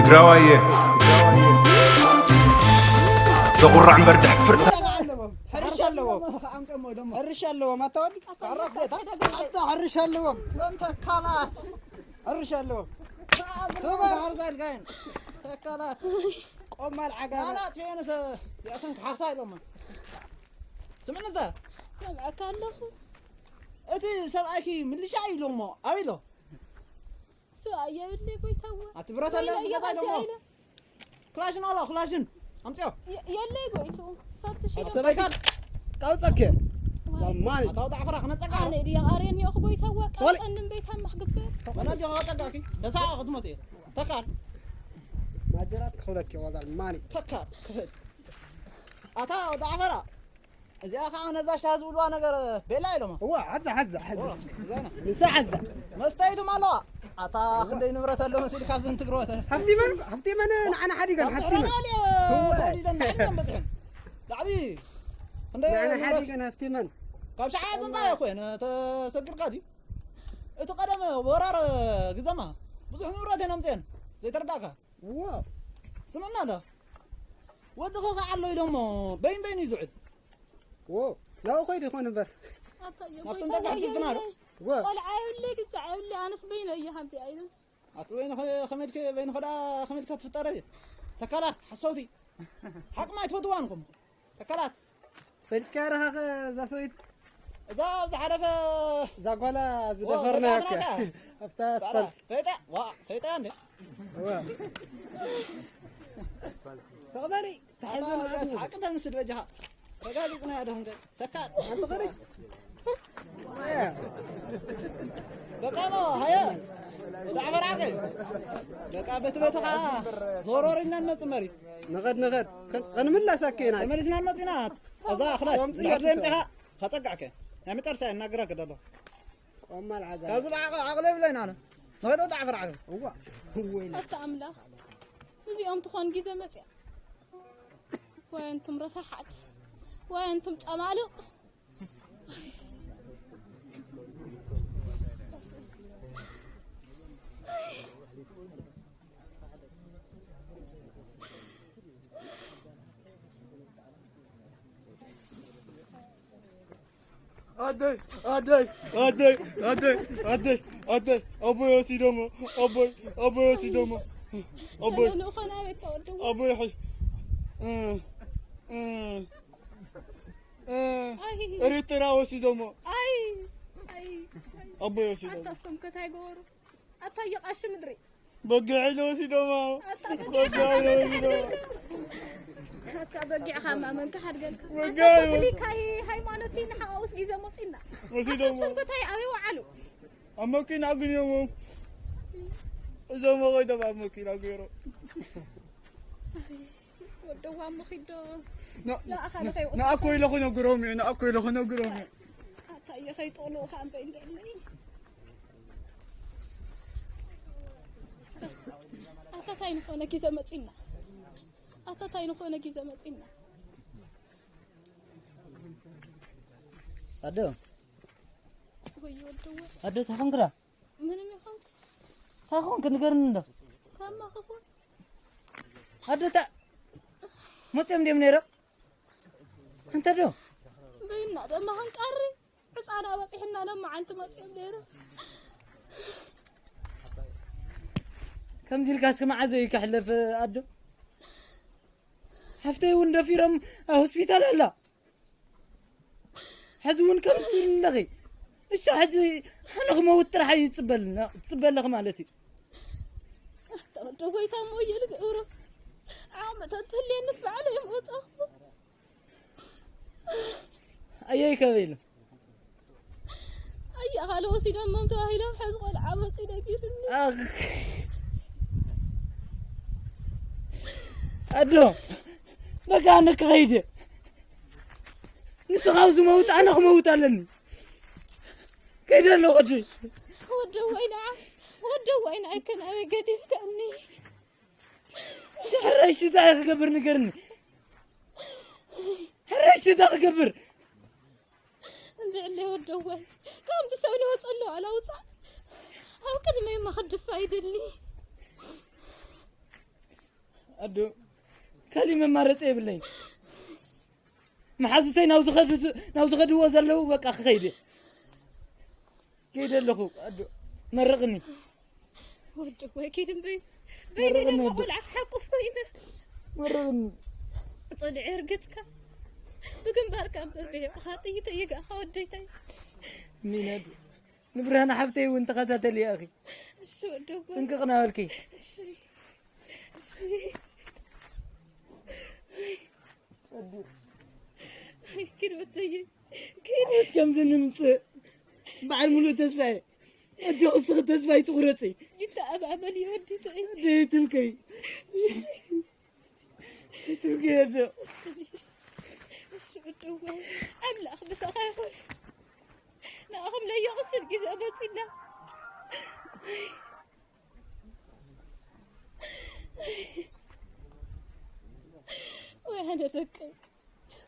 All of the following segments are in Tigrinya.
ትግራዋየ ዘኹራዕ እምበር ደሕፍር። ሕርሻ ኣለዎም። ሕርሻ ኣለዎም። ኣታ ወዲ። ኣታ ሕርሻ ኣለዎም። ዘን ተካላት። ሕርሻ ኣለዎም። ስማ። ተካላት። ቆማል ዓጋመ። ኣላት ፌንስ ያተን ክሓርሳ ኢሎማ። ስምዕኒ እዛ። ሰምዐካ ኣለኹ። እቲ ሰብኣይኪ ምልሻ ኢሎሞ። ኣበይ ኢሎ? ሰብኣይ የብለይ ጎይታዋ። ኣቲ ብረት ኣለ ወይለ ዝገዛ ኢሎሞ። የኻቲ ኣይለ። ክላሽን ኣሎ፣ ክላሽን። ኣምጽዮ። የ-፣ የለይ ጎይቱ። ፈትሽ ኢሎ። ኣቲ ሰበይካ። ካውጸከ። ዋይ። ማን? ኣታ ወጣ ኣኽራ ክነጸጋ። ኣነ ድየ ቃርየኒ እኹ ጎይታዋ። ወለ። ቃጸን እምበይታ ማኽግበር። ወላ ዲኻ ወጣ ጋኪ። ተሳዓ ክትሞት እየ። ተካል። ማጀራት ክኽብለኪ ወላ ማን? ተካል። ክፍል። ኣታ ወጣ ኣኽራ። እዚኣ ኸዓ ነዛ ሻሂ ዝብልዋ ነገር ቤላ ኢሎማ። እዋ፣ ሓዛ፣ ሓዛ፣ ሓዛ። እዋ፣ እዛ ኢና። ንሳ ሓዛ። መስተይቱም ኣለዋ። ኣታ ክንደይ ንብረት ኣሎ መሲሉ ካብዚ እንትግርወተ። ሃፍቲመን፣ ሃፍቲመን ንዓና ሓዲገን፣ ሃፍቲመን። እዋ። ላዕሊ፣ ላዕሊ፣ ላዕሊ። ክንደይ ንዓና ንብረት? ሓዲገን ሃፍቲመን። ካብ ሸዓ ኣጽንታ እኮ እየን ተሰግርካ ድዩ? እቲ ቀደም ወራር ግዘማ ብዙሕ ንብረት እየን ኣምፅአን። ዘይተረዳእካ። እዋ። ስምዕና ዶ? ወዲ ኸኸዓ ኣሎ ኢሎሞ በይን በይን እዩ ዝውዕል። ዎ፣ ናብኡ ኸይዱ ይኾን እምበር። ኣታ እየ ናብቲ ጎይታ እንዳ ጋሕቲ እየ ዝናዶ? እየ። ዎ። ቆልዓ የብለይ፣ ግዛዕ የብለይ፣ ኣነስ በይነ እየ ሃብቲ ኣይነ። ኣቲ በይነ ኸ-፣ ኸመድከ-፣ በይነ ኸዳ ኸመድካ ትፍጠረ እየ። ተካላት፣ ሓሰውቲ። ሓቅማ ኣይትፈትዋን እኮ። ተካላት። ፈሊጥካ ርሃኸ እዛ ሰበይት? እዛ ኣብ ዝሓለፈ እዛ ጓላ ዎ፣ ዝደፈርናያ ፈሊጥካ እኮ። ርሃኸ። ኣብታ ባላ፣ ኣስፋልት። ፈይጣ፣ ዋ፣ ፈይጣ እንዴ? ዋ። ተቕበሊ፣ ተሓዘ ኣታ ማለት እዛ ነው። ሓቂ ተምስል በጃኻ። ተጋጊጽና ያደኹም ከ። ተካ። ኣንተ ኸደይ። በቃ ነው፣ ሃየ። ወደ ዓፈር ዓርከይ። በቃ በቲ በቲ ኸዓ ዞሮሪና ንመጽእ መሪ። ንኸድ፣ ንኸድ። ከን-፣ ከንምላስ ኣኬና። ተመሊስና ንመጽእ ኢና። እዛ ክላሽ፣ ከምጽእ እንድሕር እያ ዘይምጽኻ፣ ትሰራ። ከጸጋዕከ። ናይ መጨረሻ እናገረክ ደሎ። ቆማል ዓጋ። ካብዚ ብዓቐ-፣ ዓቕሊ የብለይን ኣነ። ንኸይድ ወደ ዓፈር ዓርከይ። እዋ። ወይኔ። ኣታ ኣምላኽ። እዚኦም ትኾን ግዜ መጽያ። ወይ ኣንቱም ረሳሓት። ወይ ኣንቱም ጨማልቕ። ኣደይ፣ ኣደይ፣ ኣደይ፣ ኣደይ፣ ኣደይ፣ ኣደይ፣ ኣቦይ ወሲዶሞ፣ ኣቦይ፣ ኣቦይ ወሲዶሞ፣ ኣቦይ፣ ተለንኡ ኾነ ኣበይ ተወደቡ? ኣቦይ፣ ሐ-፣ እ፣ እ፣ እ፣ ኣይ። ኤርትራ ወሲዶሞ፣ ኣይ፣ ኣይ፣ ኣይ። ኣቦይ ወሲዶሞ። ኣታ እሶም ከ እንታይ ገበሩ? ኣታ የቃሺ ምድሪ። በጊዕ ኢለ ወሲዶማ። ኣታ በጊዕ በጊዕ ኢለ ካማመን ወሲዶማ። ክሓድገልካ። ኣታ በጊዕ ካማመን ክሓድገልካ። በጊዕ ኣታ ኢለ። ኮትሊካይ ሃይማኖት ንሓዋውስ ግዜ መጺና። ወሲዶማ። ኣታ እሶም ከ እንታይ ኣበይ ወዓሉ? ኣብ መኪና ኣግንዮሞም። እዞም ኸይዶም ኣብ መኪና ገይሮም። ወደዋ እሞ ኺዶ ና-፣ ለኣኻ ና-፣ ንኸይወስድ። ንኣኮ ኢለ ክነግሮም እየ፣ ንኣኮ ኢለ ክነግሮም እየ። ኣታ እየ ኸይጥቕልኡ ኸኣ እምበይ እንደለይ። ኣታ ታይ ንኾነ ግዜ መጺና። ኣታ ታይ ንኾነ ግዜ መጺና። ኣዶ። ወይ ወደዋ። ኣዶ፣ ታይ ኾንክራ? ምንም ይኹን። ታይ ኾንክ ንገርኒ እንዶ። ከማኺ ኹን። ኣዶ፣ ታ-፣ መጺኦም ድዮም ነይሮም? እንተ ዶ? በይና ደማ ክንቀሪ። ሕፃና በጺሕና ለመዓንቲ መጺኦም ነይሮም። ከምዚ ኢልካ እስኪ መዓዘ እዩ ክሕለፍ ኣዶ? ሓፍተይ እውን ደፊሮም ኣብ ሆስፒታል ኣላ። ሕዚ እውን ከምዚ ትብሊ ኣለኺ። እሺ፣ ሕጂ ኣነ ክመውት ጥራሕ እዩ ዝጽበል-፣ ትጽበ ኣለኺ ማለት እዩ። ኣታ ወዲ ጎይታ እሞ እየ ልገብሮ። ዓቕሚ ተትህልየንስ ባዕለይ እየ ምወጻኹ። ኣየይ ከበይ ኢሉ? ኣያ ካልእ ወሲዶሞም ተባሂሎም ሕዚ ቆልዓ መፂኡ ነጊሩኒ። ኣኽ። ኣዶ፣ በቃ ኣነ ክኸይድ እየ። ንሱ ካብ ዝመውት ኣነ ክመውት ኣለኒ። ከይደ ኣለኹ ሕጂ። ወደዋይ ንዓ፣ ወደዋይ ንዓይ ከናበይ ገዲፍካኒ? ሕራይ ሽታ ክገብር ንገርኒ። ሕራይ ሽታ ክገብር። እንድዕለይ ወደዋይ፣ ከምቲ ሰብ ንወፀሉ ኣላውፃ ኣብ ቅድመይ ማኽድፋ ይደሊ። ኣዶ፣ ካሊእ መማረፂ የብለይን። መሓዙተይ ናብ ዝኸዱ ናብ ዝኸድዎ ዘለዉ በቃ ክኸይድ እየ። ከይደ ኣለኹ። ኣዶ፣ መርቕኒ። ወዲ ወይ ኪድ እምበይ። በይነይ መርቕኒ ድማ ኣዶ። ቆልዓ ክሓቁፍ ኮይነ። መርቕኒ። ጸሊዐ ርገጽካ ብግንባርካ እምበር ብሕቑኻ ጥይት እየጋእኻ ወደይታይ። ሚነድ፣ ንብርሃን ሓፍተይ እውን ተኸታተሊ ኣኺ። እሺ ወዲ እኮ። ጥንቅቕ ናበልኪ። እሺ እሺ። ኪድ ወደይ። ኪድ። ከምዚ ንምፅእ በዓል ሙሉእ ተስፋ እየ። ኣጆኺ እስኺ ተስፋ ኣይትቑረፂ። ይተኣባበል ይወዲተይ። ደይትልከይ። ይትልከይ ኣዶ። እሺ እድወይ ኣምላኽ ምሳኻ ይኹን። ንኣኹም ለየቕስል ግዜ መፂና። ወይ ኣነ ደቀይ፣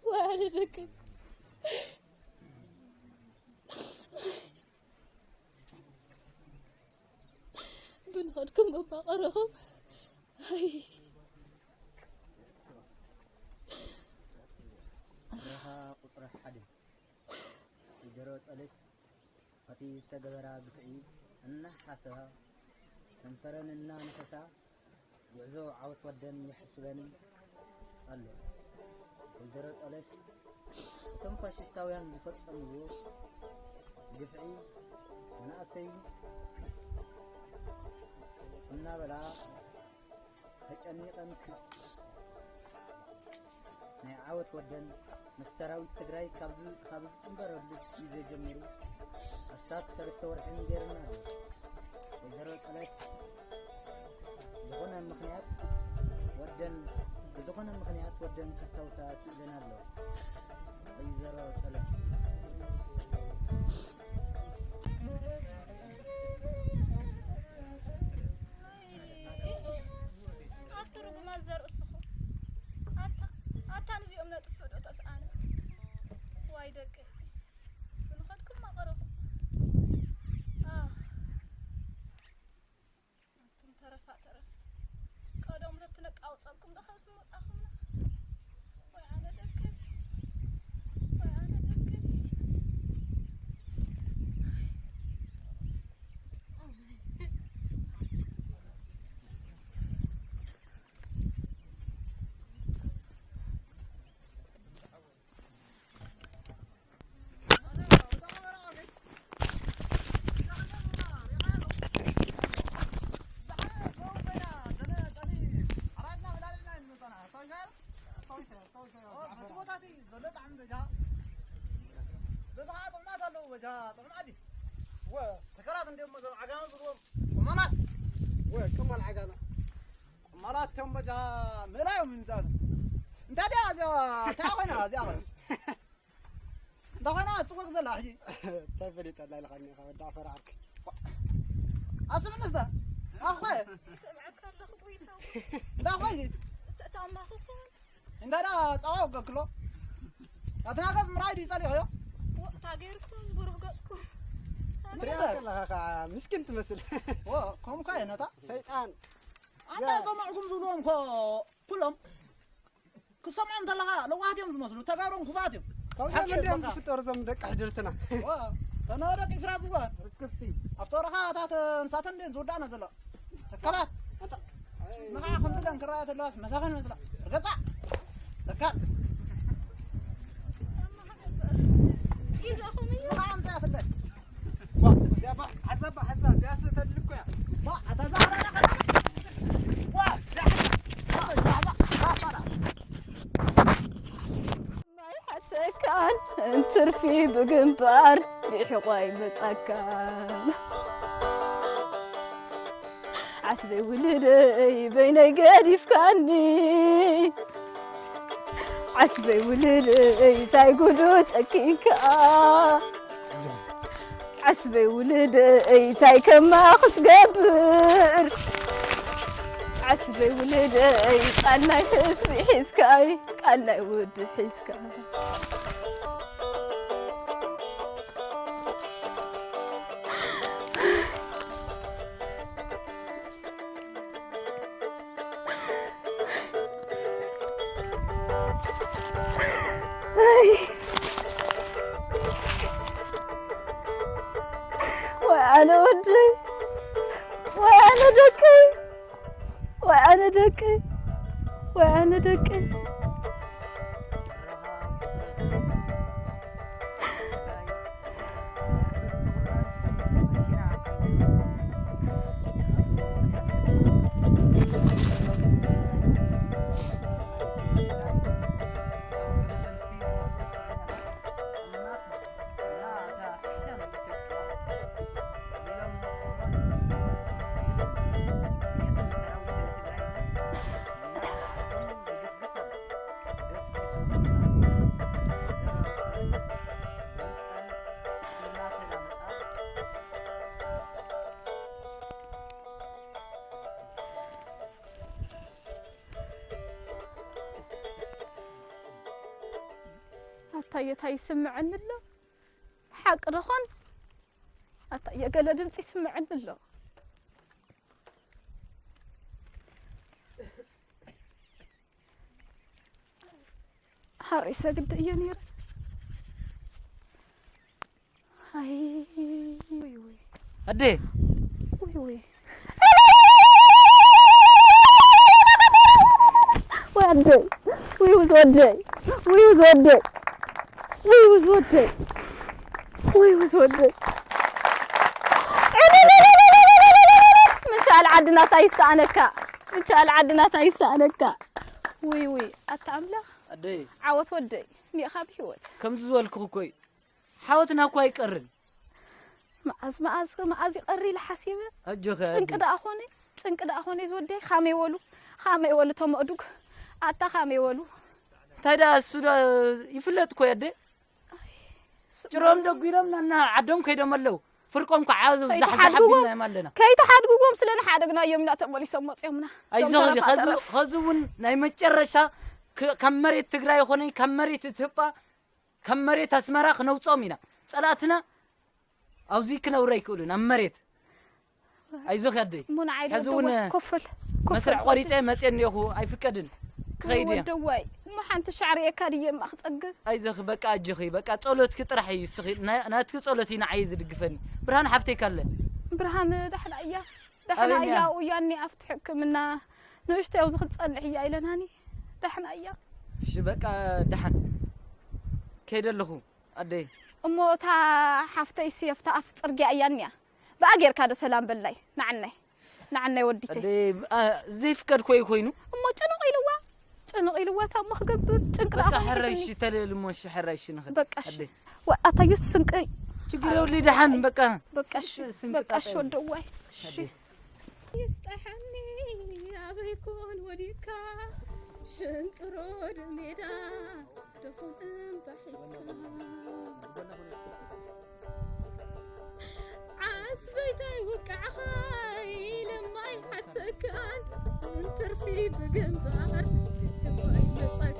ወይ ኣነ ደቀይ። ብንኸድኩም መባቐረኹም። ኣይ። ብረኻ ቁፅሪ ሓደ። ወይዘሮ ጠለስ በቲ ዝተገበራ ግፍዒ እናሓሰባ ከንፈረን እናነኸሳ ጉዕዞ ዓወት ወደን የሕስበን ኣሎ። ወይዘሮ ጠለስ እቶም ፋሽስታውያን ዝፈጸምዎ ግፍዒ መናእሰይ እናበላ ተጨኒቐን ናይ ዓወት ወደን ምስ ሰራዊት ትግራይ ካብ ዝ- ካብ ዝፅንበረሉ ግዜ ጀሚሩ ኣስታት ሰለስተ ወርሒ ገይሩና ኣሎ። ወይዘሮ ጠለስ ዝኾነ ምኽንያት ወደን ብዝኾነ ምኽንያት ወደን ከስታውሳ ክእለን ኣለዋ። ወይዘሮ ጠለስ ኣቲ ርጉማት ዘርእስኹም ኣታ ኣታ ንዚኦም ነጥፍእ ዶ ተስኣነ ዋይ ደቂ ብንኸድኩም ማቐረኹም ኣህ ኣቱም ተረፋ ተረፍ ቀደሙ ተትነቃውፀልኩም ዶ ካብዚ መፃኹምና ወይ ኣነ ደቂ ወይ ኣነ ደቂ በጃ ጥዑማት ኣለዉ በጃ ጥዑም ዓዲ ወ ተከራት እንዲኦም ዞም ዓጋመ ዝብሎም ቁማላት ወ ቅማል ዓጋመ ቁማላት ቶም በጃ ምእላዮም እንዛሉ እንታይ ድያ እዚኣ እንታይ ኮይና እዚኣ ኮይና እንታይ ኮይና ጽወቅ ዘላ ሕጂ እንታይ ፈሊጠላ ኢልካኒ ኢኻ ወዲ ዓፈር ዓርኪ ኣስምዕኒ እስታ ኣኾ ይሰምዐካ ኣለኹ ጎይታ እንታይ ኮይን ተኣማኹ እንዳ ዳ ጻዋ ወገክሎ ኣትና ገጽ ምራይ ድዩ ጸሊኽዮ ወቕታ ገይርኩም ብሩህ ገጽኩም ምንዘ ከለኻ ከዓ ምስኪን ትመስል ከምኡ እኳ እየ ነታ ሰይጣን ኣንታ ጸምዕኩም ዝብልዎም እኮ ኩሎም ክሰምዖም እንተለኻ ለዋሃት እዮም ዝመስሉ ተጋሮም ክፉኣት እዮም ካብዞም ሓቂ እንዲኦም በቃ። ዝፍጠሩ ዞም ደቂ ሕድርትና ዋ፣ ተነወረ ቂስራት ዝወ ርክስቲ ኣብቲ ወረኻ እታ ተ- ንሳተን እንዴን ዝውዳእና ዘሎ ተከላት ንኸዓ ከምዚ ኢለን ክረኣያ ተለዋስ መሳኸን ይመስላ ርገፃ ተካል ይዛኹም እዩ ንኸዓ ምፅያ ትለ እዚኣ ባ ሓዛ ባ ሓዛ እዚኣ ስተልኮ እያ ዋ ኣታ ዛዕባ ዋ ዛዕባ ዛዕባ ኣይሓተካን እንትርፊ ብግንባር ብሕቋይ መጻካን ዓስበይ ውልደይ በይነይ ገዲፍካኒ ዓስበይ ውልደይ እንታይ ጉዱ ጨኪንካ ዓስበይ ውልደይ እንታይ ከማ ክትገብር ዓስበይ ውልደይ ቃል ናይ ህዝቢ ሒዝካይ ቃል ናይ ውድብ ሒዝካ ኣነ ወደይ፣ ወይ ኣነ ደቀይ፣ ወይ ኣነ ደቀይ፣ ወይ ኣነ ደቀይ። ኣታየ፣ እንታይ ይስምዐኒ ኣሎ? ሓቂ ደኾን? ኣታየ፣ ገለ ድምፂ ይስምዐኒ ኣሎ። ሃሪሰ ግዲ እየ ነይረ። ኣይ፣ ውይ፣ ውይ። ኣደ። ውይ፣ ውይ። ወይ ኣደይ። ውይ፣ ውዝ ወደይ። ውይ፣ ውዝ ወደይ። ውይ፣ ውዝ ወደይ። ውይ፣ ውዝ ወደይ። ምቻል ዓድናታ ይሰኣነካ። ምቻል ዓድናታ ይሰኣነካ። ውይ፣ ውይ። ኣታ ኣምላኽ። ኣደይ። ዓወት ወደይ። እኒእኻ ብህይወት። ከምዚ ዝበልኩኽ እኮ እዩ። ሓወትና እኮ ኣይቀርን። መዓዝ፣ መዓዝ፣ መዓዝ ይቐሪ ኢለ ሓሲበ። ኣጆኺ ጭንቂ ኣደይ። ደኣ ኾነ፣ ጭንቂ ደኣ ኾነ ዝወደይ፣ ኻመይ ወሉ፣ ኻመይ ወሉ ተመእዱግ፣ ኣታ ኻመይ ወሉ። እንታይ ደኣ እሱ ዶ ይፍለጥ እኮ እዩ ኣደ። ጭሮም ደጒሎም ናና ዓዶም ከይዶም ኣለዉ። ፍርቆም ከዓ ከይተሓድጉዎም፣ ዛሕዛሕ ኣቢልና እዮም ኣለና። ከይተሓድጉዎም ስለ ንሓደግናዮም ኢና ተመሊሶም መፂኦምና። እዞም ኣይዞኽን፣ ተረፋ ኸዚ፣ ተረፍ። ኸዚ እውን ናይ መጨረሻ ክ-፣ ካብ መሬት ትግራይ ይኾነ፣ ካብ መሬት ኢትዮጵያ፣ ካብ መሬት ኣስመራ ክነውፅኦም ኢና። ፀላእትና ኣብዚ ክነብሩ ኣይክእሉን፣ ኣብ መሬት። ኣይዞኺ ኣደይ። እሞ ንዓይ ዶ ሕዚ እውን ወደዋይ ኮፈል፣ ኮፈል መስርዕ ዝወደይ። ቆሪፀ መፅየ እኒኦኹ፣ ኣይፍቀድን። ክኸይድ እየ። ወደዋይ፣ እሞ ሓንቲ ሻዕ ርእየካ ድየ እማ ክፀግብ? ኣይዞኺ፣ በቃ ኣጆኺ፣ በቃ ጸሎትኪ ጥራሕ እዩ እስኺ፣ ና-፣ ናትኪ ጸሎት እዩ ንዓይ ዝድግፈኒ። ብርሃን ሓፍተይ ካለ? ብርሃን ዳሕና እያ፣ ዳሕና ኣበይ እያ፣ እኒኣ? እያ እኒኣ ኣብቲ ሕክምና። ንእሽተይ ኣብዚ ክትጸንሕ እያ ኢለናኒ። ዳሕና እያ። እሺ፣ በቃ ደሓን። ከይደ ኣለኹ፣ ኣደይ። እሞ እታ ሓፍተይሲ ኣብታ ኣፍ ጽርግያ እያ እኒኣ። ብኣ ጌርካ ዶ ሰላም በላይ፣ ንዓናይ፣ ንዓናይ ወዲተይ። ኣደይ፣ ኣ፣ ዘይፍቀድ ኮይ ኮይኑ? እሞ ጭንቕ ኢልዋ፣ ጭንቕ ኢልዋ፣ እታ እሞ ክገብር፣ ጭንቂ ደኣ በቃ ኮይኑ ሕራይ ሒዙኒ። እሺ፣ ተልእል እሞ እሺ፣ ሕራይ እሺ፣ ንኽድ። በቃ እሺ። ኣደይ። ወ-፣ ኣታ ዩስ ስንቂ። ችግር የብሉ፣ ደሓን፣ በቃ። በቃ እሺ፣ ስንቂ በቃ እሺ፣ ጣጣ ወደዋይ። እሺ። ኣደይ። ይስጠሐኒ ኣበይ ኮን ወዲካ ሽንጥሮድ ሜዳ ደኹን እምባ ሒዝካ ዓስበይታይ ውቃዕኻ ኢለ ማይ ሓተካን እንትርፊ ብግንባር ማይ መጸካ